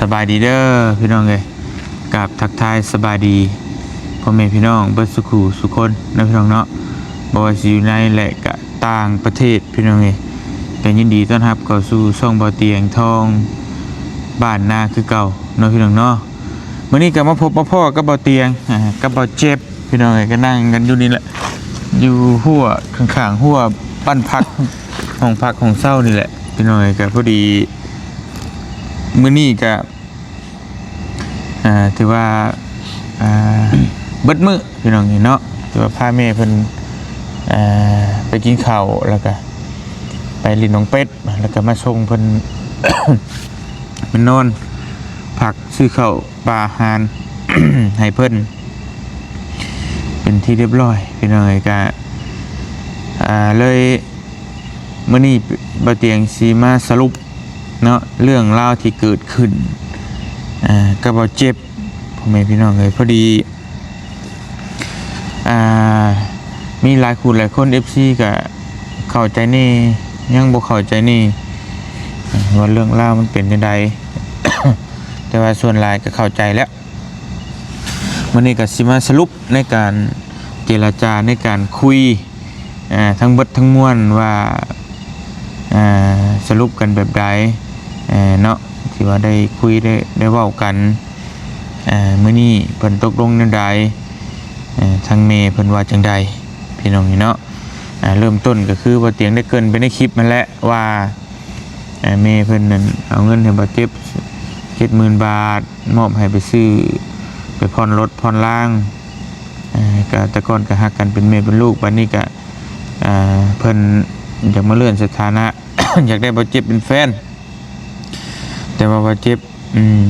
ສະບາຍດີເດີພີ່ນ້ອງເອີຍ ກາບທັກທາຍສະບາຍດີພໍ່ແມ່ພີ່ນ້ອງເບິດສູ່ຄູ່ສູ່ຄົນເນາະພີ່ນ້ອງເນາະ ບໍ່ວ່າຊິຢູ່ໃນ ແລະ ກະຕ່າງປະເທດພີ່ນ້ອງເອີຍ ກະຍິນດີຕ້ອນຮັບເຂົ້າສູ່ຊ່ອງບ່າວຕຽງທອງບ້ານນາຄືເກົ່າເນາະພີ່ນ້ອງເນາະ. ມື້ນີ້ກະມາພົບມາພໍ້ກັບບ່າວຕຽງ ອາ ກັບບ່າວເຈັບ ພີ່ນ້ອງເອີຍ ກະນັ່ງກັນຢູ່ນີ້ແຫຼະ ຢູ່ຮົ້ວ ຂ້າງໆຮົ້ວບ້ານພັກ ຫ້ອງພັກຫ້ອງເຊົ່ານີ້ແຫຼະພີ່ນ້ອງເອີຍ. ກະພໍດີມື້ນີ້ກະ ອາ ຖືວ່າ ອາ ເບິດມື້ພີ່ນ້ອງເອີຍເນາະ ຖືວ່າພາແມ່ເພິ່ນ ອາ ໄປກິນເຂົ້າ ແລ້ວກະໄປຫຼິ້ນໜອງເປັດ ແລ້ວກະມາສົ່ງເພິ່ນ ມານອນພັກ ຊື້ເຂົ້າປາອາຫານໃຫ້ເພິ່ນ ເປັນທີ່ຮຽບຮ້ອຍພີ່ນ້ອງເອີຍ. ກະ ອາ ເລີຍມື້ນີ້ບ່າວຕຽງຊິມາສະຫຼຸບເນາະ ເລື່ອງລາວທີ່ເກີດຂຶ້ນ ອາ ກັບບ່າວເຈັບ ພໍ່ແມ່ພີ່ນ້ອງເອີຍ. ພໍດີ ອາ ມີຫຼາຍຄູ່ຫຼາຍຄົນ ເອັຟຊີ ກະເຂົ້າໃຈແດ່ ຍັງບໍ່ເຂົ້າໃຈແດ່ ວ່າເລື່ອງລາວມັນເປັນຈັ່ງໃດ ແຕ່ວ່າສ່ວນຫຼາຍກະເຂົ້າໃຈແລ້ວ. ມື້ນີ້ກະຊິມາສະຫຼຸບໃນການເຈລະຈາ ໃນການຄຸຍ ອາ ທັງເບິດທັງມວນວ່າ ອາ ສະຫຼຸບກັນແບບໃດ ເນາະ ທີ່ວ່າໄດ້ຄຸຍ ໄດ້ ໄດ້ເວົ້າກັນ ອາ ມື້ນີ້ເພິ່ນຕົກລົງແນວໃດ ອາ ທາງແມ່ເພິ່ນວ່າຈັ່ງໃດ ພີ່ນ້ອງເອີຍເນາະ. ອາ ເລີ່ມຕົ້ນກະຄືບ່າວຕຽງໄດ້ເກີ່ນໄປໃນຄລິບຫັ້ນແຫຼະວ່າ ອາ ແມ່ເພິ່ນນັ້ນເອົາເງິນໃຫ້ບ່າວເຈັບ ເຈັດໝື່ນບາດ ມອບໃຫ້ໄປຊື້ ໄປຜ່ອນລົດຜ່ອນລາງ ອາ ກະແຕ່ກ່ອນກະຮັກກັນເປັນແມ່ເປັນລູກ ບາດນີ້ກະ ອາ ເພິ່ນຢາກມາເລື່ອນສະຖານະ ຢາກໄດ້ບ່າວເຈັບເປັນແຟນ ແຕ່ວ່າບ່າວເຈັບ ອືມ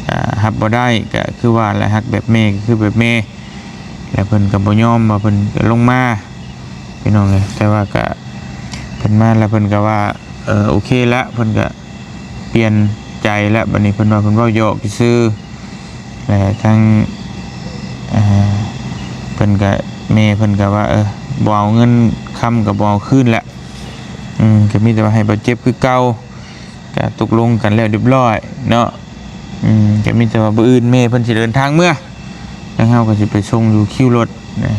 ອາ ຮັບບໍ່ໄດ້ ກະຄືວ່າແຫຼະ ຮັກແບບແມ່ກະຄືແບບແມ່ ແລະ ເພິ່ນກະບໍ່ຍອມ ວ່າເພິ່ນກະລົງມາ ພີ່ນ້ອງເອີຍ. ແຕ່ວ່າກະ ເພິ່ນມາແລ້ວເພິ່ນກະວ່າ ເອີ ໂອເຄລະ ເພິ່ນກະປ່ຽນໃຈລະ ບາດນີ້ເພິ່ນວ່າເພິ່ນເວົ້າຢອກຊື່ໆ ແລະ ທັງ ເອີ ເພິ່ນກະ ແມ່ເພິ່ນກະວ່າ ເອີ ບໍ່ເອົາເງິນຄຳ ກະບໍ່ເອົາຄືນລະ ອືມ ກະມີແຕ່ວ່າໃຫ້ບ່າວເຈັບຄືເກົ່າ ກະຕົກລົງກັນແລ້ວຮຽບຮ້ອຍເນາະ ອືມ ກະມີແຕ່ວ່າມື້ອື່ນແມ່ເພິ່ນຊິເດີນທາງເມືອ ທາງເຮົາກະຊິໄປສົ່ງຢູ່ຄິວລົດນະ.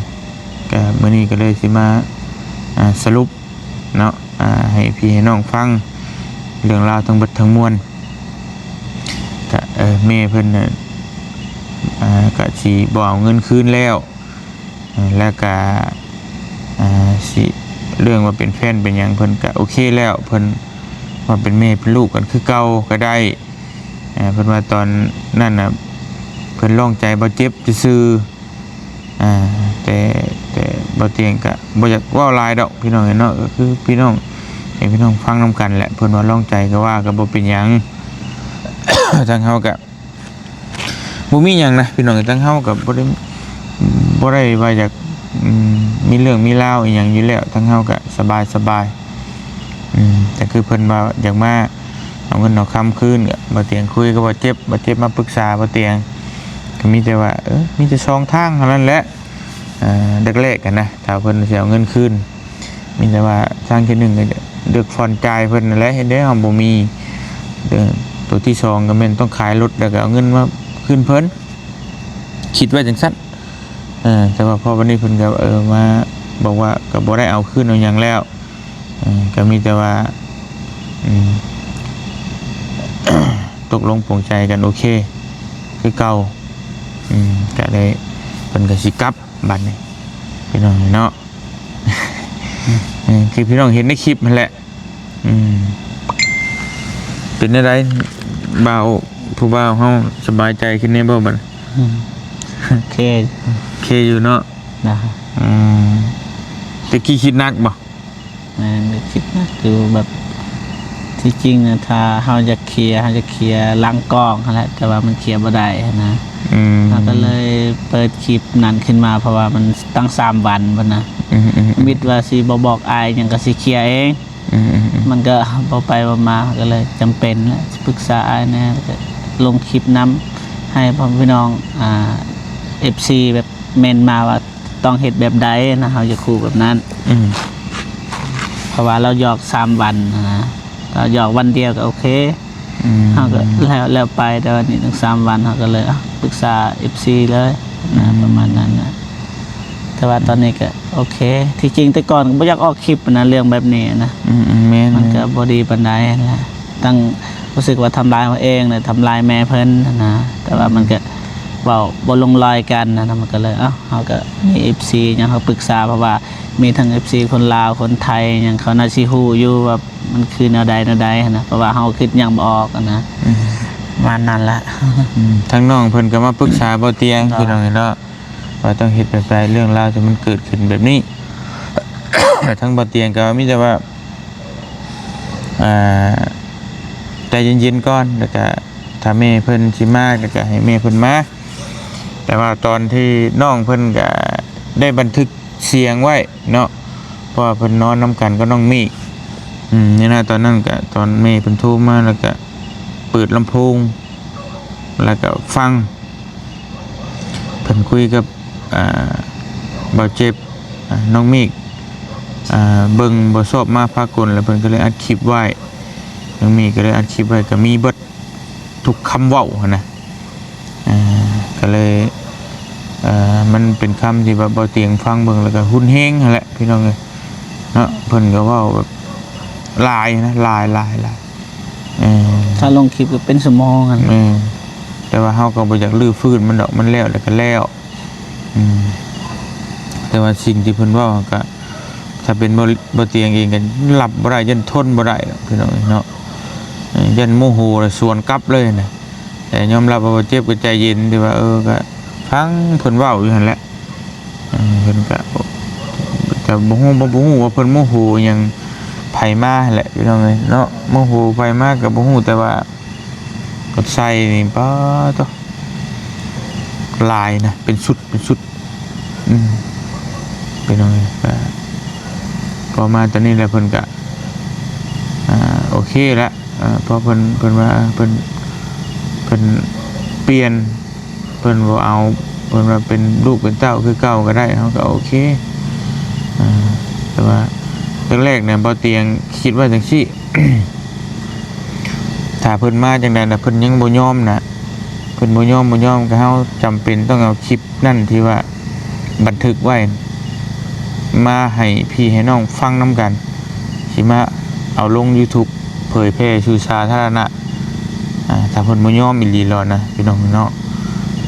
ກະມື້ນີ້ກະເລີຍຊິມາ ອາ ສະຫຼຸບເນາະ ອາ ໃຫ້ພີ່ໃຫ້ນ້ອງຟັງເລື່ອງລາວທັງເບິດທັງມວນ ກະ ເອີ ແມ່ເພິ່ນນະ ອາ ກະຊິບໍ່ເອົາເງິນຄືນແລ້ວ ແລ້ວກະ ອາ ຊິ ເລື່ອງວ່າເປັນແຟນເປັນຫຍັງ ເພິ່ນກະໂອເຄແລ້ວ ເພິ່ນວ່າເປັນແມ່ເປັນລູກກັນຄືເກົ່າກະໄດ້. ອາ ເພິ່ນວ່າຕອນນັ້ນນະ ເພິ່ນລອງໃຈບ່າວເຈັບຊື່ໆ ອາ ແຕ່ ແຕ່ບ່າວຕຽງກະບໍ່ຢາກເວົ້າຫຼາຍດອກ ພີ່ນ້ອງເອີຍເນາະ ກະຄືພີ່ນ້ອງ ໃຫ້ພີ່ນ້ອງຟັງນຳກັນແຫຼະ. ເພິ່ນວ່າລອງໃຈກະວ່າກະບໍ່ເປັນຫຍັງ ທາງເຮົາກະ ບໍ່ມີຫຍັງນະພີ່ນ້ອງ ທາງເຮົາກະບໍ່ໄດ້ ບໍ່ໄດ້ວ່າຢາກ ອືມ ມີເລື່ອງມີລາວອີ່ຫຍັງຢູ່ແລ້ວ ທາງເຮົາກະສະບາຍ ສະບາຍ ອືມ ແຕ່ຄືເພິ່ນວ່າຢາກມາເອົາເງິນເອົາຄຳຄືນ ກະບ່າວຕຽງຄຸຍກັບບ່າວເຈັບ ບ່າວເຈັບມາປຶກສາບ່າວຕຽງ ກະມີແຕ່ວ່າ ເອີ ມີແຕ່ສອງທາງເທົ່ານັ້ນແຫຼະ ເອີ ແລກໆຫັ້ນນະ ຖ້າເພິ່ນຊິເອົາເງິນຄືນ ມີແຕ່ວ່າທາງທີໜຶ່ງກະເລືອກຜ່ອນຈ່າຍເພິ່ນຫັ້ນແຫຼະ ເຮັດໃດເຮົາບໍ່ມີ ໂຕທີສອງກະແມ່ນຕ້ອງຂາຍລົດ ແລ້ວກະເອົາເງິນມາຄືນເພິ່ນ ຄິດໄວ້ຈັ່ງຊັ້ນ ເອີ ແຕ່ວ່າພໍບາດນີ້ເພິ່ນກະ ເອີ ມາບອກວ່າກະບໍ່ໄດ້ເອົາຄືນເອົາຫຍັງແລ້ວ ເອີ ກະມີແຕ່ວ່າ ອືມ ຕົກລົງປົງໃຈກັນໂອເຄຄືເກົ່າ ອືມ ກະເລີຍ ເພິ່ນກະຊິກັບບາດນີ້ ພີ່ນ້ອງເນາະ ເອີ ຄືພີ່ນ້ອງເຫັນໃນຄລິບຫັ້ນແຫຼະ ອືມ ເປັນແນວໃດ ບ່າວ ຜູ້ບ່າວເຮົາສະບາຍໃຈຂຶ້ນແດ່ບໍ່ບາດນີ້? ອືມ ໂອເຄ ໂອເຄຢູ່ເນາະ ນະ ອືມ ແຕ່ກີ້ຄິດໜັກບໍ່? ແມ່ນ ຄິດໜັກຢູ່ ແບບ ທີ່ຈິງນະ ຖ້າເຮົາຢາກເຄຍ ເຮົາຢາກເຄຍຫຼັງກ້ອງຫັ້ນແຫຼະ ແຕ່ວ່າມັນເຄຍບໍ່ໄດ້ຫັ້ນນະ ອືມ ເຮົາກະເລີຍເປີດຄລິບນັ້ນຂຶ້ນມາ ເພາະວ່າມັນຕັ້ງສາມວັນພຸ້ນນະ ອືມໆໆ ມິດວ່າຊິບໍ່ບອກອ້າຍຫຍັງ ກະຊິເຄຍເອງ ອືມໆໆ ມັນກະເວົ້າໄປເວົ້າມາ ກະເລີຍຈຳເປັນແຫຼະ ຊິປຶກສາອ້າຍແດ່ ແລ້ວກະລົງຄລິບນຳ ໃຫ້ພໍ່ແມ່ພີ່ນ້ອງ ອາ ເອັຟຊີ ແບບເມັ້ນມາວ່າ ຕ້ອງເຮັດແບບໃດນະ ເຮົາຢາກຮູ້ແບບນັ້ນ ອືມ ເພາະວ່າລາວຢອກສາມວັນນະ ລາວຢອກວັນດຽວກະໂອເຄ ອືມ ເຮົາກໍແລ້ວ ແລ້ວໄປ ແຕ່ວ່ານີ້ຕັ້ງສາມວັນ ເຮົາກໍເລີຍ ເອົ້າ ປຶກສາເອັຟຊີເລີຍນະ ອືມ ປະມານນັ້ນນະ. ແຕ່ວ່າຕອນນີ້ກໍໂອເຄ ທີ່ຈິງແຕ່ກ່ອນກໍບໍ່ຢາກອອກຄລິບນະ ເລື່ອງແບບນີ້ນະ ອືມໆ ແມ່ນໆ ມັນກໍບໍ່ດີປານໃດຫັ້ນແຫຼະ ທັງຮູ້ສຶກວ່າທຳລາຍເຮົາເອງ ແລະ ທຳລາຍແມ່ເພິ່ນຫັ້ນນະ ແຕ່ວ່າມັນກໍເວົ້າບໍ່ລົງລອຍກັນນະ ມັນກໍເລີຍ ເອົ້າ ເຮົາກໍມີເອັຟຊີຫຍັງ ເຮົາປຶກສາ ເພາະວ່າມີທັງເອັຟຊີຄົນລາວ ຄົນໄທຫຍັງ ເຂົາໜ້າຊິຮູ້ຢູ່ວ່າ ມັນຄືແນວໃດແນວໃດຫັ້ນນະ ເພາະວ່າເຮົາຄິດຫຍັງບໍ່ອອກຫັ້ນນະ ອືມ ປະມານນັ້ນລະ ອືມ ທາງນ້ອງເພິ່ນກໍມາປຶກສາບໍ່ຕຽງ ເນາະ ພີ່ນ້ອງເອີຍເນາະ ວ່າຕ້ອງເຮັດແບບໃດ ເລື່ອງລາວທີ່ມັນເກີດຂຶ້ນແບບນີ້ ທາງບໍ່ຕຽງກໍມີແຕ່ວ່າ ອ່າ ໃຈເຢັນໆກ່ອນ ແລ້ວກໍຖ້າແມ່ເພິ່ນຊິມາ ແລ້ວກໍໃຫ້ແມ່ເພິ່ນມາ ແຕ່ວ່າຕອນທີ່ນ້ອງເພິ່ນກໍໄດ້ບັນທຶກສຽງໄວ້ເນາະ ເພາະວ່າເພິ່ນນອນນຳກັນກັບນ້ອງເມກ ອືມ ໃນຕອນນັ້ນກໍຕອນແມ່ເພິ່ນໂທມາ ແລ້ວກໍເປີດລຳໂພງ ແລ້ວກໍຟັງ ເພິ່ນຄຸຍກັບ ອ່າ ບ່າວເຈັບ ອ່າ ນ້ອງເມກ ອ່າ ເບິ່ງບໍ່ຊອບມາພາກົນ ແລ້ວເພິ່ນກໍເລີຍອັດຄລິບໄວ້ ນ້ອງເມກກໍເລີຍອັດຄລິບໄວ້ ກໍມີເບິດທຸກຄຳເວົ້າຫັ້ນນະ ອ່າ ກໍເລີຍ ເອີ ມັນເປັນຄຳທີ່ແບບບໍ່ຕຽງຟັງເບິ່ງ ແລ້ວກໍຮຸນແຮງຫັ້ນແຫຼະ ພີ່ນ້ອງເອີຍເນາະ ເພິ່ນກໍເວົ້າແບບຫຼາຍນະ ຫຼາຍ ຫຼາຍ ຫຼາຍ ເອີ ຖ້າລົງຄລິບກໍເປັນຊົ່ວໂມງຫັ້ນ ແມ່ນ ແຕ່ວ່າເຮົາກໍບໍ່ຢາກຮື້ຟື້ນມັນດອກ ມັນແລ້ວແລ້ວກໍແລ້ວ ອືມ ແຕ່ວ່າສິ່ງທີ່ເພິ່ນເວົ້າກໍ ຖ້າເປັນບໍ່ ບໍ່ຕຽງເອງກໍຮັບບໍ່ໄດ້ ຢ້ານທົນບໍ່ໄດ້ດອກ ພີ່ນ້ອງເອີຍເນາະ ຢ້ານໂມໂຫແລ້ວສວນກັບເລີຍນະ ແຕ່ຍອມຮັບວ່າບໍ່ເຈັບກໍໃຈເຢັນ ທີ່ວ່າ ເອີ ກໍຟັງເພິ່ນເວົ້າຢູ່ຫັ້ນແຫຼະ ເອີ ເພິ່ນກະ ກະບໍ່ຮູ້ ບໍ່ ບໍ່ຮູ້ວ່າເພິ່ນໂມໂຫຫຍັງໃຜມາຫັ້ນແຫຼະ ພີ່ນ້ອງເອີຍເນາະ ໂມໂຫໃຜມາກະບໍ່ຮູ້ ແຕ່ວ່າກົດໃສ່ນີ້ ປາໂທ້ ຫຼາຍນະ ເປັນຊຸດ ເປັນຊຸດ ອືມ ພີ່ນ້ອງເອີຍ ກະ ພໍມາຕອນນີ້ແລ້ວເພິ່ນກະ ອ່າ ໂອເຄລະ ເອີ ພໍເພິ່ນ ເພິ່ນວ່າ ເອີ ເພິ່ນ ເພິ່ນປ່ຽນ ເພິ່ນບໍ່ເອົາ ເພິ່ນວ່າເປັນລູກເປັນເຕົ້າຄືເກົ່າກໍໄດ້ ເຮົາກໍໂອເຄ ເອີ ແຕ່ວ່າແລກໆນະ ບໍ່ຕຽງຄິດວ່າຈັ່ງຊີ້ ຖ້າເພິ່ນມາຈັ່ງໃດນະ ເພິ່ນຍັງບໍ່ຍອມນະ ເພິ່ນບໍ່ຍອມ ບໍ່ຍອມ ກໍເຮົາຈຳເປັນຕ້ອງເອົາຄລິບນັ້ນທີ່ວ່າບັນທຶກໄວ້ ມາໃຫ້ພີ່ໃຫ້ນ້ອງຟັງນຳກັນ ຊິມາເອົາລົງຢູທູບ ເຜີຍແຜ່ສູ່ສາທາລະນະ ອ່າ ຖ້າເພິ່ນບໍ່ຍອມອີ່ຫຼີໂລດນະ ພີ່ນ້ອງເນາະ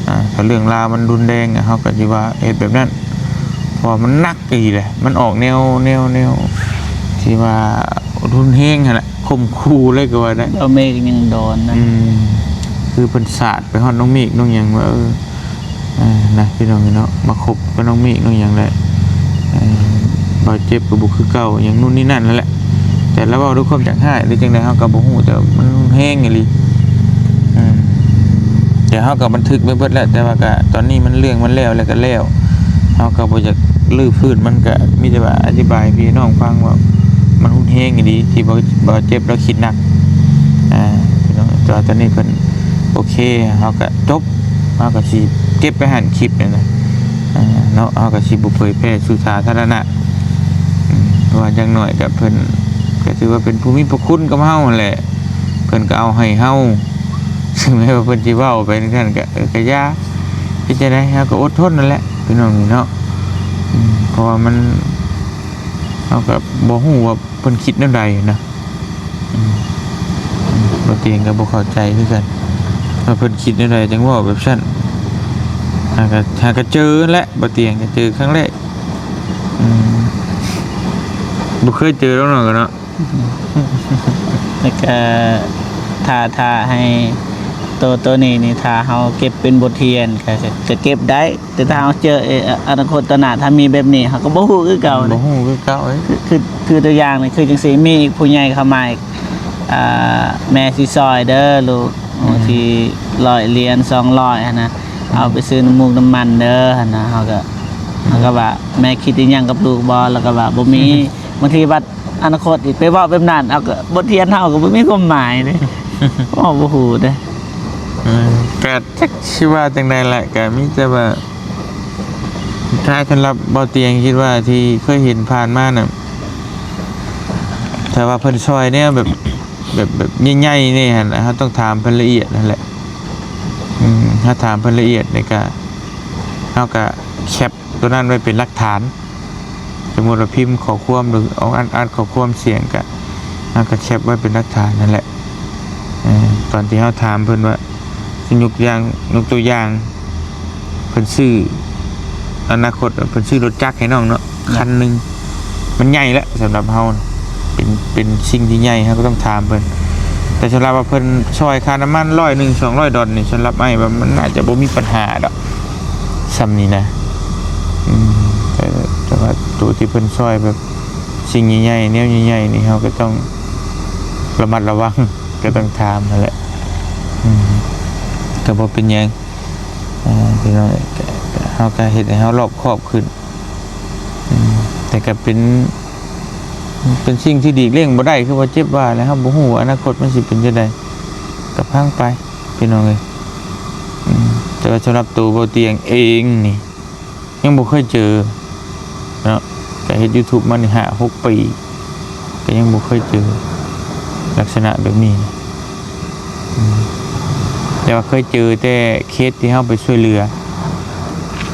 ອ່າ ຖ້າເລື່ອງລາວມັນຮຸນແຮງ ເຮົາກໍຊິວ່າເຮັດແບບນັ້ນ ເພາະວ່າມັນໜັກອີ່ຫຼີແຫຼະ ມັນອອກແນວ ແນວ ແນວທີ່ວ່າຮຸນແຮງຫັ້ນແຫຼະ ຂົ່ມຂູ່ເລີຍກໍວ່າໄດ້ ເຈົ້າແມ່ກໍຍັງໂດນນະ ອືມ ຄືເພິ່ນສາດໄປຮອດນ້ອງເມກນ້ອງຫຍັງວ່າ ເອີ ອ່າ ນະ ພີ່ນ້ອງເນາະ ມາຄົບກັບນ້ອງເມກນ້ອງຫຍັງແຫຼະ ເອີ ບ່າວເຈັບກໍບໍ່ຄືເກົ່າ ຫຍັງໂນ່ນນີ້ນັ້ນນັ້ນແຫຼະ ແຕ່ລາວເວົ້າດ້ວຍຄວາມຢາກຮ້າຍ ຫຼືຈັ່ງໃດເຮົາກໍບໍ່ຮູ້ ແຕ່ມັນແຮງອີ່ຫຼີ ເອີ ແຕ່ເຮົາກໍບັນທຶກໄວ້ເບິດແລ້ວ ແຕ່ວ່າກໍຕອນນີ້ມັນເລື່ອງມັນແລ້ວແລ້ວກໍແລ້ວ ເຮົາກໍບໍ່ຢາກຮື້ຟື້ນ ມັນກໍມີແຕ່ວ່າອະທິບາຍໃຫ້ພີ່ນ້ອງຟັງວ່າມັນຮຸນແຮງອີ່ຫຼີ ທີ່ບ່າວ ບ່າວເຈັບລາວຄິດໜັກ ອ່າ ພີ່ນ້ອງ ແຕ່ວ່າຕອນນີ້ເພິ່ນໂອເຄ ເຮົາກໍຈົບ ເຮົາກໍຊິເກັບໄວ້ຫັ້ນຄລິບນີ້ນະ ອ່າ ເນາະ ເຮົາກໍຊິບໍ່ເຜີຍແຜ່ສູ່ສາທາລະນະ ອືມ ເພາະວ່າຢ່າງໜ້ອຍກໍເພິ່ນກໍຖືວ່າເປັນຜູ້ມີພະຄຸນກັບເຮົາຫັ້ນແຫຼະ ເພິ່ນກໍເອົາໃຫ້ເຮົາ ເຖິງແມ້ວ່າເພິ່ນຊິເວົ້າໄປຈັ່ງຊັ້ນກໍ ເອີ ກໍຢ່າ ເຮັດຈັ່ງໃດເຮົາກໍອົດທົນນັ້ນແຫຼະ ພີ່ນ້ອງເນາະ ອືມ ເພາະວ່າມັນ ເຮົາກໍບໍ່ຮູ້ວ່າເພິ່ນຄິດແນວໃດນະ ອືມ ອືມ ບໍ່ຕຽງກໍບໍ່ເຂົ້າໃຈຄືກັນ ວ່າເພິ່ນຄິດແນວໃດຈັ່ງເວົ້າແບບຊັ້ນ ຫາກໍ ຫາກໍເຈີແຫຼະ ບໍ່ຕຽງກໍເຈີຄັ້ງແລກ ອືມ ບໍ່ເຄີຍເຈີດອກເນາະ ກໍເນາະ ແລ້ວກໍຖ້າ ຖ້າໃຫ້ໂຕ ໂຕນີ້ນີ້ ຖ້າເຮົາເກັບເປັນບົດຮຽນ ກໍ ກໍ ກໍເກັບໄດ້ ແຕ່ຖ້າເຮົາເຈີ ເອີ ອະນາຄົດຕໍ່ໜ້າ ຖ້າມີແບບນີ້ ເຮົາກໍບໍ່ຮູ້ຄືເກົ່າ ບໍ່ຮູ້ຄືເກົ່າເອີຍ ຄື ຄື ຄືຕົວຢ່າງນີ້ ຄືຈັ່ງຊີ້ ມີອີກຜູ້ໃຫຍ່ເຂົ້າມາອີກ ອ່າ ແມ່ຊິຊ່ອຍເດີລູກ ອືມ ບາງທີຮ້ອຍຫຼຽນ ສອງຮ້ອຍຫັ້ນນະ ອືມ ເອົາໄປຊື້ນ້ຳມູກນ້ຳມັນເດີຫັ້ນນະ ເຮົາກໍ ເຮົາກໍວ່າ ແມ່ຄິດອີ່ຫຍັງກັບລູກບໍ່? ແລ້ວກໍວ່າ ບໍ່ມີ ບາງທີບັດ ອະນາຄົດອີກ ໄປເວົ້າແບບນັ້ນ ເອົາ ກໍບົດຮຽນເຮົາກໍບໍ່ມີຄວາມໝາຍເດ້ ເວົ້າບໍ່ຮູ້ເດ້ ເອີ ກໍຈັກຊິວ່າຈັ່ງໃດແຫຼະ ກໍມີແຕ່ວ່າ ຖ້າສຳລັບບໍ່ຕຽງ ຄິດວ່າທີ່ເຄີຍເຫັນຜ່ານມານະ ຖ້າວ່າເພິ່ນຊ່ອຍແນວແບບ ແບບ ແບບໃຫຍ່ໆນີ້ຫັ້ນ ເຮົາຕ້ອງຖາມເພິ່ນລະອຽດຫັ້ນແຫຼະ. ອືມ ເຮົາຖາມເພິ່ນລະອຽດນີ້ກະ ເຮົາກະແຄັປໂຕນັ້ນໄວ້ເປັນຫຼັກຖານ. ສົມມຸດວ່າພິມຂໍ້ຄວາມ ຫຼື ອອກ ອ່ານ ອ່ານຂໍ້ຄວາມສຽງກະ ເຮົາກະແຄັປໄວ້ເປັນຫຼັກຖານຫັ້ນແຫຼະ. ເອີ ຕອນທີ່ເຮົາຖາມເພິ່ນວ່າ ຍົກຢ່າງ ຍົກຕົວຢ່າງ ເພິ່ນຊື້ ອະນາຄົດເພິ່ນຊື້ລົດຈັກໃຫ້ນ້ອງເນາະ ຄັນໜຶ່ງ ມັນໃຫຍ່ແລ້ວສຳລັບເຮົາ ເປັນ ເປັນສິ່ງທີ່ໃຫຍ່ ເຮົາກໍຕ້ອງຖາມເພິ່ນ. ແຕ່ສຳລັບວ່າເພິ່ນຊ່ອຍຄ່ານ້ຳມັນຮ້ອຍໜຶ່ງ ສອງຮ້ອຍດອນນີ້ ສຳລັບອ້າຍວ່າມັນໜ້າຈະບໍ່ມີບັນຫາດອກ ສ່ຳນີ້ນະ. ອືມ ແຕ່ ແຕ່ວ່າໂຕທີ່ເພິ່ນຊ່ອຍແບບສິ່ງໃຫຍ່ໆ ແນວໃຫຍ່ໆນີ້ ເຮົາກໍຕ້ອງລະມັດລະວັງ ກໍຕ້ອງຖາມຫັ້ນແຫຼະ. ອືມ ກໍບໍ່ເປັນຫຍັງ ເອີ ພີ່ນ້ອງເອີຍ ກໍ ກໍ ເຮົາກໍເຮັດໃຫ້ເຮົາລອບຄອບຂຶ້ນ. ອືມ ແຕ່ກໍເປັນ ເປັນສິ່ງທີ່ຫຼີກລ້ຽງບໍ່ໄດ້ ຄືວ່າເຈັບວ່າແຫຼະ ເຮົາບໍ່ຮູ້ວ່າອະນາຄົດມັນຊິເປັນຈັ່ງໃດ ກໍຟັງໄປ ພີ່ນ້ອງເອີຍ. ອືມ ແຕ່ວ່າສຳລັບໂຕບໍ່ຕຽງເອງນີ້ ຍັງບໍ່ເຄີຍເຈີເນາະ ກໍເຮັດ YouTube ມານີ້ຫ້າຫົກປີ ກໍຍັງບໍ່ເຄີຍເຈີລັກສະນະແບບນີ້. ອືມ ແຕ່ວ່າເຄີຍເຈີແຕ່ເຄສທີ່ເຮົາໄປຊ່ວຍເຫຼືອ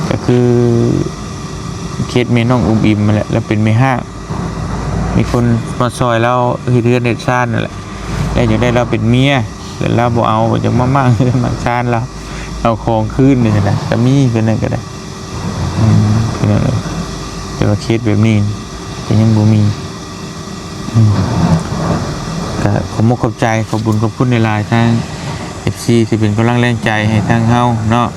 ກໍຄືເຄສແມ່ນ້ອງອຸ້ມອີ່ມຫັ້ນແຫຼະ ລາວເປັນແມ່ຮ້າງ ມີຄົນມາຊ່ອຍລາວເຮັດເຮືອນເຮັດຊານຫັ້ນແຫຼະ ແລ້ວຢາກໄດ້ລາວເປັນເມຍ ແລ້ວລາວບໍ່ເອົາ ຢາກມາມ້າງເຮືອນມ້າງຊານລາວ ເອົາຂອງຄືນນີ້ນະ ກໍມີ ເປັນນັ້ນກໍໄດ້. ອືມ ພີ່ນ້ອງເອີຍ ແຕ່ວ່າເຄສແບບນີ້ກໍຍັງບໍ່ມີ. ອືມ ກໍຂອບມຸກຂອບໃຈ ຂອບບຸນຂອບຄຸນຫຼາຍໆ ທາງ ເອັຟຊີ ທີ່ເປັນກຳລັງແຮງໃຈໃຫ້ທາງເຮົາເນາະ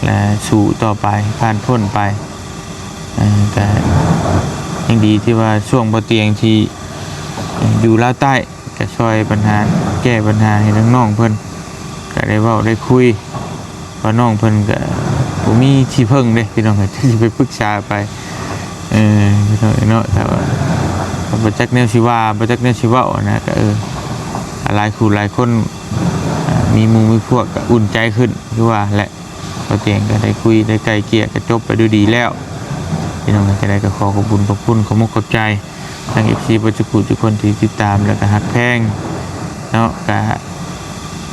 ແລະ ສູ້ຕໍ່ໄປ ຜ່ານພົ້ນໄປ. ເອີ ກໍຍັງດີທີ່ວ່າຊ່ວງບໍ່ຕຽງທີ່ ເອີ ຢູ່ລາວໃຕ້ ກໍຊ່ອຍບັນຫາ ແກ້ບັນຫາໃຫ້ນ້ອງໆເພິ່ນ ກໍໄດ້ເວົ້າໄດ້ຄຸຍ ເພາະນ້ອງເພິ່ນກໍບໍ່ມີທີ່ເພິ່ງເດ້ ພີ່ນ້ອງເອີຍ ຈະຊິໄປປຶກສາໃຜ. ເອີ ພີ່ນ້ອງເອີຍເນາະ ຖ້າວ່າບໍ່ຈັກແນວຊິວ່າ ບໍ່ຈັກແນວຊິເວົ້ານະ ກໍ ເອີ ຫຼາຍຄູ່ຫຼາຍຄົນ ອາ ມີໝູ່ມີພວກກໍອຸ່ນໃຈຂຶ້ນ ຄືວ່າແຫຼະ. ບໍ່ຕຽງກໍໄດ້ຄຸຍໄດ້ໄກ່ເກ່ຍກໍຈົບໄປດ້ວຍດີແລ້ວ ພີ່ນ້ອງ. ຈັ່ງໃດກໍຂໍຂອບບຸນຂອບຄຸນ ຂອບມຸກຂອບໃຈທາງ ເອັຟຊີ ເບິດທຸກຜູ້ທຸກຄົນທີ່ຕິດຕາມ ແລ້ວກໍຮັກແພງເນາະ. ກໍ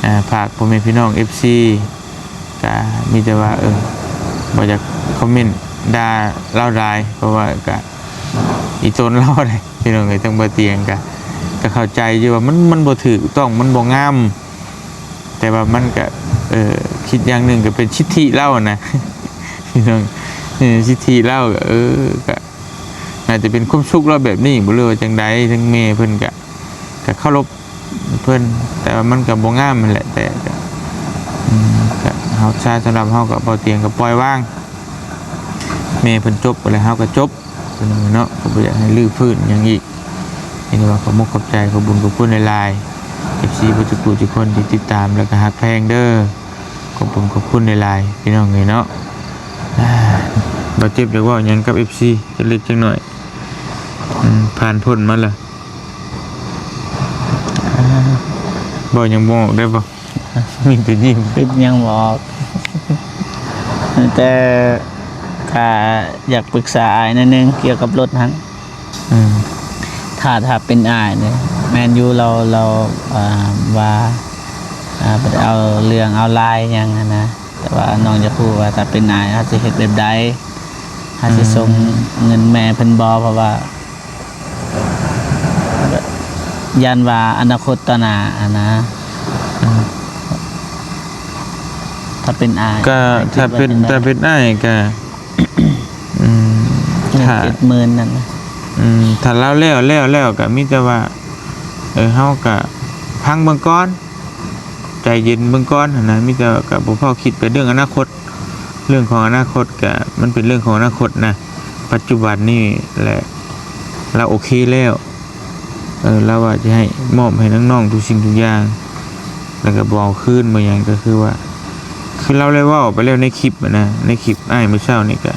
ອາ ຝາກພໍ່ແມ່ພີ່ນ້ອງ ເອັຟຊີ ກໍມີແຕ່ວ່າ ເອີ ບໍ່ຢາກຄອມເມັນດ່າລາວຫຼາຍ ເພາະວ່າກໍອີ່ຕົນລາວເດ້ ພີ່ນ້ອງເອີຍ. ທາງບໍ່ຕຽງກໍ ກໍເຂົ້າໃຈຢູ່ວ່າມັນ ມັນບໍ່ຖືກຕ້ອງ ມັນບໍ່ງາມ ແຕ່ວ່າມັນກະ ເອີ ຄິດຢ່າງໜຶ່ງກະເປັນສິດທິລາວນະ ພີ່ນ້ອງ. ເອີ ສິດທິລາວກະ ເອີ ກະໜ້າຈະເປັນຄວາມສຸກລາວແບບນີ້ບໍ່ ຫຼືວ່າຈັ່ງໃດ. ທາງແມ່ເພິ່ນກະ ກະເຄົາລົບເພິ່ນ ແຕ່ວ່າມັນກະບໍ່ງາມຫັ້ນແຫຼະ. ແຕ່ກະ ອືມ ກະເຮົາຊາ ສຳລັບເຮົາກະ ບໍ່ຕຽງກະປ່ອຍວາງ ແມ່ເພິ່ນຈົບແລ້ວ ເຮົາກະຈົບ. ເນາະ ກໍບໍ່ຢາກໃຫ້ຮື້ຟື້ນຫຍັງອີກ. ນີ້ກໍວ່າຂອບມຸກຂອບໃຈ ຂອບບຸນຂອບຄຸນຫຼາຍໆ ເອັຟຊີ ເບິດທຸກຜູ້ທຸກຄົນທີ່ຕິດຕາມ ແລ້ວກໍຮັກແພງເດີ. ຂອບບຸນຂອບຄຸນຫຼາຍໆ ພີ່ນ້ອງເອີຍເນາະ. ອ່າ ບໍ່ເຈັບຢາກເວົ້າຫຍັງກັບ ເອັຟຊີ ຈັກເລັກຈັກໜ້ອຍ? ອືມ ຜ່ານພົ້ນມາແລ້ວ. ອ່າ ເວົ້າຫຍັງບໍ່ອອກໄດ້ບໍ່? ມີແຕ່ຍິ້ມ ຄິດຫຍັງບໍ່ອອກ ແຕ່ຖ້າຢາກປຶກສາອ້າຍໜ້ອຍໜຶ່ງກ່ຽວກັບລົດຫັ້ນ. ອືມ ຖ້າ ຖ້າເປັນອ້າຍນີ້ ແມ່ນຢູ່ ລາວ ລາວ ອ່າ ວ່າ ອ່າ ບໍ່ໄດ້ເອົາເລື່ອງເອົາລາວຫຍັງຫັ້ນນະ ແຕ່ວ່ານ້ອງຢາກຮູ້ວ່າ ຖ້າເປັນອ້າຍ ເຮົາຊິເຮັດແບບໃດ? ເຮົາຊິ ອືມ ສົ່ງເງິນແມ່ເພິ່ນບໍ່? ເພາະວ່າ ຢ້ານວ່າອະນາຄົດຕໍ່ໜ້າຫັ້ນນະ. ອືມ ຖ້າເປັນອ້າຍ ກໍ ຖ້າເປັນ ວ່າຈັ່ງໃດ? ຖ້າເປັນອ້າຍກໍ ອືມ ເງິນ ຖ້າ ເຈັດໝື່ນນັ້ນນະ. ອືມ ຖ້າລາວແລ້ວ ແລ້ວ ແລ້ວກໍມີແຕ່ວ່າ ເອີ ເຮົາກໍຟັງເບິ່ງກ່ອນ ໃຈເຢັນເບິ່ງກ່ອນຫັ້ນນະ. ມີແຕ່ກໍບໍ່ພໍຄິດໄປເລື່ອງອະນາຄົດ. ເລື່ອງຂອງອະນາຄົດກະ ມັນເປັນເລື່ອງຂອງອະນາຄົດນະ. ປັດຈຸບັນນີ້ແຫຼະ ລາວໂອເຄແລ້ວ. ເອີ ລາວວ່າຈະໃຫ້ ມອບໃຫ້ນ້ອງໆທຸກສິ່ງທຸກຢ່າງ ແລ້ວກໍບໍ່ເອົາຄືນບໍ່ຫຍັງ. ກໍຄືວ່າ ຄືລາວໄດ້ເວົ້າໄປແລ້ວໃນຄລິບນະ ໃນຄລິບອ້າຍມື້ເຊົ້ານີ້ ກໍ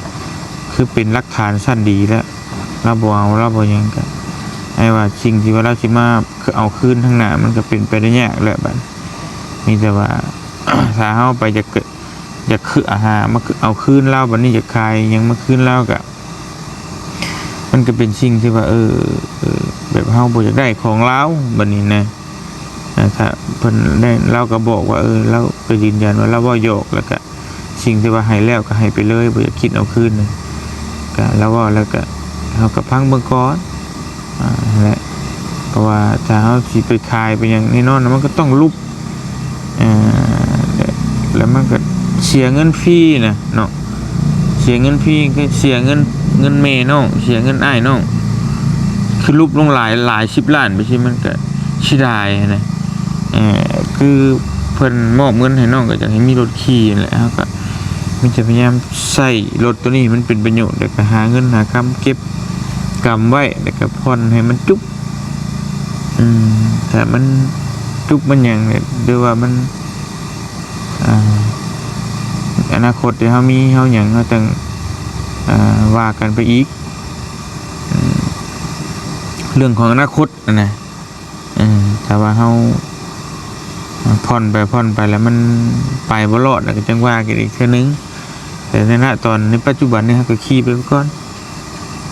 ຄືເປັນຫຼັກຖານຊັ້ນດີແລ້ວ. ລາວບໍ່ເອົາ ລາວບໍ່ຫຍັງ ກໍອ້າຍວ່າສິ່ງທີ່ວ່າລາວຊິມາເອົາຄືນທາງໜ້າ ມັນກໍເປັນໄປໄດ້ຍາກແຫຼະ. ບັດມີແຕ່ວ່າ ຖ້າເຮົາໄປຢາກ ຢາກຄື ຫາມາເອົາຄືນລາວ ບັດນີ້ຢາກຂາຍຫຍັງມາຄືນລາວ ກະ ມັນກະເປັນສິ່ງທີ່ວ່າ ເອີ ເອີ ແບບເຮົາບໍ່ຢາກໄດ້ຂອງລາວ ບັດນີ້ນະ. ນະ ຖ້າເພິ່ນໄດ້ ລາວກໍບອກວ່າ ເອີ ລາວກໍຢືນຢັນວ່າລາວເວົ້າຫຍອກ ແລ້ວກໍສິ່ງທີ່ວ່າໃຫ້ແລ້ວກໍໃຫ້ໄປເລີຍ ບໍ່ຢາກຄິດເອົາຄືນນະ. ກໍລາວເວົ້າແລ້ວກໍ ເຮົາກໍຟັງເບິ່ງກ່ອນ ອ່າ ຫັ້ນແຫຼະ ເພາະວ່າຖ້າເຮົາຊິໄປຂາຍໄປຫຍັງແນ່ນອນ ມັນກໍຕ້ອງຫຼຸບ ອ່າ ແລ້ວມັນກໍເສຍເງິນຟຣີນະເນາະ ເສຍເງິນຟຣີ ກໍເສຍເງິນ ເງິນແມ່ນ້ອງ ເສຍເງິນອ້າຍນ້ອງ ຄືຫຼຸບລົງຫຼາຍ ຫຼາຍສິບລ້ານໄປຊີ້ ມັນກໍເສຍດາຍນະ. ເອີ ຄືເພິ່ນມອບເງິນໃຫ້ນ້ອງ ກໍຢາກໃຫ້ມີລົດຂີ່ຫັ້ນແຫຼະ ເຮົາກໍມີແຕ່ພະຍາຍາມໃຊ້ລົດໂຕນີ້ໃຫ້ມັນເປັນປະໂຫຍດ ແລ້ວກໍຫາເງິນຫາຄຳເກັບກຳໄວ້ ແລ້ວກໍຜ່ອນໃຫ້ມັນຈຸບ ອືມ ຖ້າມັນຈຸບມັນຫຍັງ ຫຼືວ່າມັນ ອ່າ ອະນາຄົດທີ່ເຮົາມີເຮົາຫຍັງ ເຮົາຈັ່ງ ອ່າ ວ່າກັນໄປອີກ ອືມ ເລື່ອງຂອງອະນາຄົດຫັ້ນນະ. ເອີ ຖ້າວ່າເຮົາຜ່ອນໄປ ຜ່ອນໄປແລ້ວມັນໄປບໍ່ລອດ ແລ້ວກໍຈັ່ງວ່າກັນອີກເທື່ອໜຶ່ງ ແຕ່ໃນ ນະ ຕອນໃນປັດຈຸບັນນີ້ ເຮົາກໍຂີ່ໄປກ່ອນ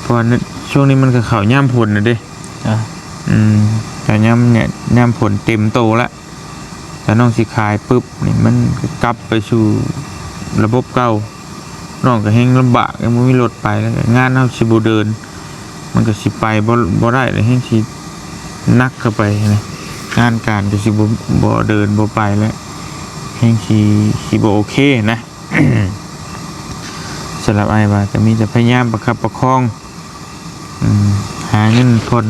ເພາະວ່າໃນຊ່ວງນີ້ມັນກໍເຂົ້າຍາມຝົນແລ້ວເດ້. ອ່າ ອືມ ແຕ່ຍາມເນີ້ຍ ຍາມຝົນເຕັມໂຕລະ ຖ້ານ້ອງຊິຂາຍປຶບນີ້ ມັນກໍກັບໄປສູ່ລະບົບເກົ່າ ນ້ອງກໍແຮ່ງລຳບາກ ຍັງບໍ່ມີລົດໄປ ແລ້ວກໍງານເຮົາຊິບໍ່ເດີນ ມັນກໍຊິໄປບໍ່ ບໍ່ໄດ້ ແລ້ວແຮ່ງຊິໜັກເຂົ້າໄປນະ ງານການກໍຊິບໍ່ ບໍ່ເດີນບໍ່ໄປ ແລ້ວແຮ່ງຊິ ຊິບໍ່ໂອເຄນະ. ສຳລັບອ້າຍວ່າກໍມີແຕ່ພະຍາຍາມປະຄັບປະຄອງ ອືມ ຫາເງິນຜ່ອນ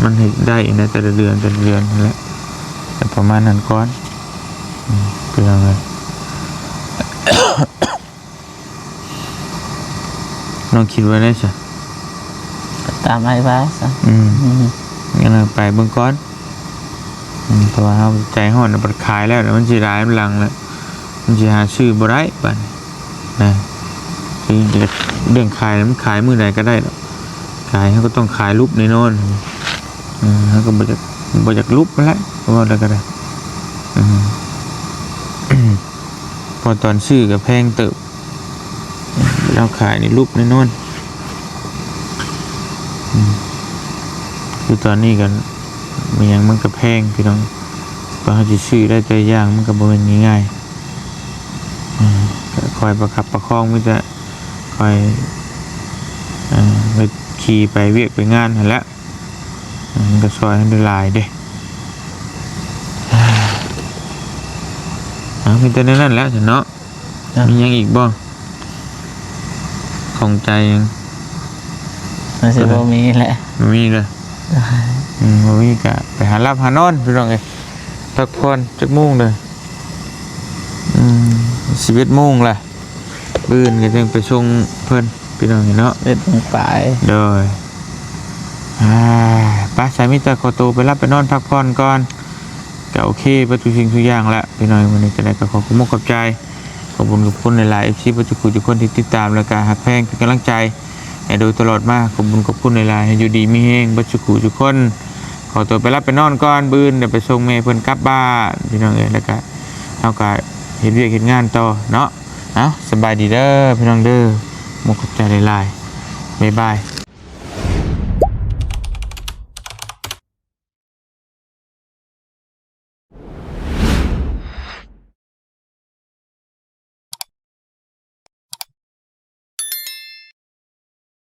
ມັນໃຫ້ໄດ້ໃນແຕ່ລະເດືອນ ແຕ່ລະເດືອນຫັ້ນແຫຼະ ກໍປະມານນັ້ນກ່ອນ ອືມ ເປັນຫຍັງ ນ້ອງຄິດວ່າໄດ້ຊະ? ກໍຕາມອ້າຍວ່າຊະ. ອືມ ອືມ ຍັງໄປເບິ່ງກ່ອນ ອືມ ເພາະວ່າເຮົາໃຈຮ້ອນ ບັດຂາຍແລ້ວ ມັນຊິຫຼາຍນຳຫຼັງແລ້ວ ມັນຊິຫາຊື້ບໍ່ໄດ້ບາດນີ້ນະ. ຄືເລື່ອງຂາຍ ມັນຂາຍມື້ໃດກໍໄດ້ດອກ ຂາຍ ເຮົາກໍຕ້ອງຂາຍຫຼຸບແນ່ນອນ. ເອີ ເຮົາກໍບໍ່ຢາກ ບໍ່ຢາກຫຼຸບຫັ້ນແຫຼະ ເວົ້າແລ້ວກໍໄດ້ ອືມ ເພາະຕອນຊື້ກໍແພງເຕີບ ເຮົາຂາຍນີ້ຫຼຸບແນ່ນອນ. ອືມ ຄືຕອນນີ້ກໍມີຫຍັງມັນກໍແພງພີ່ນ້ອງ ກວ່າເຮົາຊິຊື້ໄດ້ແຕ່ລະຢ່າງ ມັນກໍບໍ່ແມ່ນງ່າຍໆ. ອືມ ກໍຄອຍປະຄັບປະຄອງ ມີແຕ່ຄອຍ ເອີ ໄປຂີ່ໄປວຽກໄປງານຫັ້ນແຫຼະ ມັນກໍຊ່ອຍເຮົາໄດ້ຫຼາຍເດ້. ເອົາ ມີແຕ່ແນວນັ້ນແຫຼະຊັ້ນເນາະ. ເອົ້າ ມີຫຍັງອີກບໍ່? ຂ້ອງໃຈຫຍັງ? ມັນຊິບໍ່ມີແຫຼະ ບໍ່ມີເລີຍ. ອືມ ບໍ່ມີກະໄປຫາຫຼັບຫານອນພີ່ນ້ອງເອີຍ ພັກຜ່ອນ. ຈັກໂມງເດີ? ອືມ ສິບເອັດໂມງລະ ມື້ອື່ນກໍຈັ່ງໄປສົ່ງເພິ່ນພີ່ນ້ອງເນາະ ສິບເອັດໂມງປາຍ. ໂດຍ ອ່າ ໄປ ສາມີແຕ່ຂໍໂຕໄປຫຼັບໄປນອນພັກຜ່ອນກ່ອນ. ກໍໂອເຄເບິດທຸກສິ່ງທຸກຢ່າງແຫຼະພີ່ນ້ອງ. ມື້ນີ້ຈັ່ງໃດກໍຂໍຂອບມຸກຂອບໃຈ ຂອບບຸນຂອບຄຸນຫຼາຍໆ ເອັຟຊີ ເບິດທຸກຜູ້ທຸກຄົນທີ່ຕິດຕາມ ແລ້ວກໍຮັກແພງເປັນກຳລັງໃຈໃຫ້ໂດຍຕະຫຼອດມາ. ຂອບບຸນຂອບຄຸນຫຼາຍໆ ໃຫ້ຢູ່ດີມີແຮງເບິດສູ່ຜູ້ທຸກຄົນ. ຂໍຕົວໄປຫຼັບໄປນອນກ່ອນ ມື້ອື່ນດຽວໄປສົ່ງແມ່ເພິ່ນກັບບ້ານພີ່ນ້ອງເອີຍ. ແລ້ວກໍເຮົາກໍເຮັດວຽກເຮັດງານຕໍ່ເນາະ. ເອົາ ສະບາຍດີເດີພີ່ນ້ອງເດີ ຂອບມຸກຂອບໃຈຫຼາຍໆ ບາຍບາຍ.